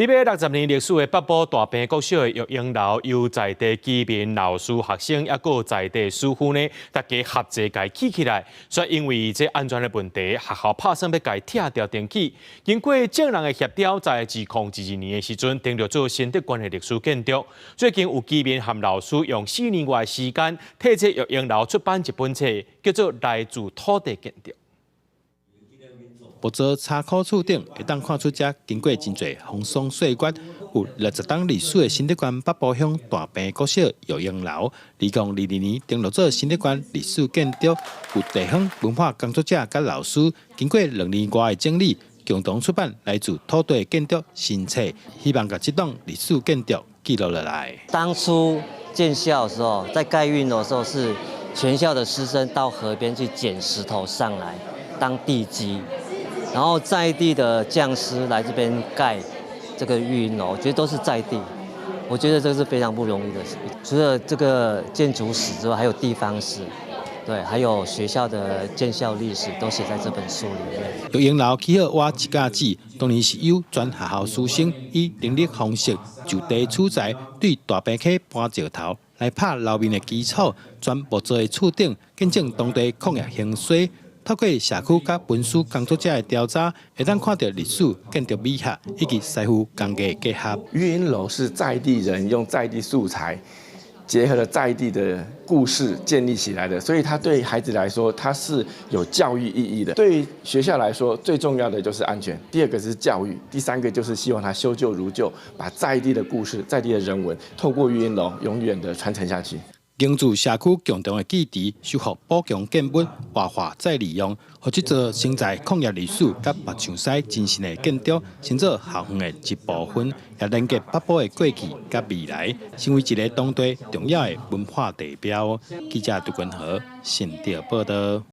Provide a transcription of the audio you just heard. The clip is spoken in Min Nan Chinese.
佇欲60年歷史的北埔大坪國小的育英樓，由在地居民、老師、學生，抑閣在地師傅呢，大家合齊共起起來。煞因為這安全的問題，學校拍算欲共拆掉重起。經過眾人的協調，在2022年的時陣，登錄做新竹縣的歷史建築。最近有居民和老師用4年外的時間，替這育英樓出版一本冊，叫做《來自土地建築》。木造車庫厝頂會當看出遮經過真濟風霜歲月，有60冬歷史的新竹縣北埔鄉大坪國小育英樓，2022年登錄做新竹縣歷史建築，有地方文化工作者佮老師經過2年外的整理，共同出版來自土地建築新冊，希望共這棟歷史建築記錄落來。當初建校的時候，在蓋育英樓的時候，是全校的師生到河邊去撿石頭上來當地基。然後在地的匠師來這邊蓋這個育英樓，我覺得都是在地，我覺得這是非常不容易的事。除了這個建築史之外，還有地方史，對，還有學校的建校歷史都寫在這本書裡面。育英樓起好倚一甲子，當年是由全學校師生以人力方式就地取材，對大坪溪搬石頭來拍樓面的基礎，全木造的厝頂，見證當地礦業興衰。透過社區佮文史工作者的調查，會當看到歷史建築美學以及師傅工藝結合。育英樓是在地人用在地素材結合了在地的故事建立起來的，所以它對孩子來說，它是有教育意義的。對學校來說，最重要的就是安全，第二個是教育，第三個就是希望它修舊如舊，把在地的故事、在地的人文，透過育英樓永遠的傳承下去。凝聚社區共同的記憶，修復補強建物，活化再利用，予這座承載礦業歷史佮白象屎精神的建築，成做校園的一部分，也連結北埔的過去佮未來，成為一个當地重要的文化地標。記者杜君和新竹報導。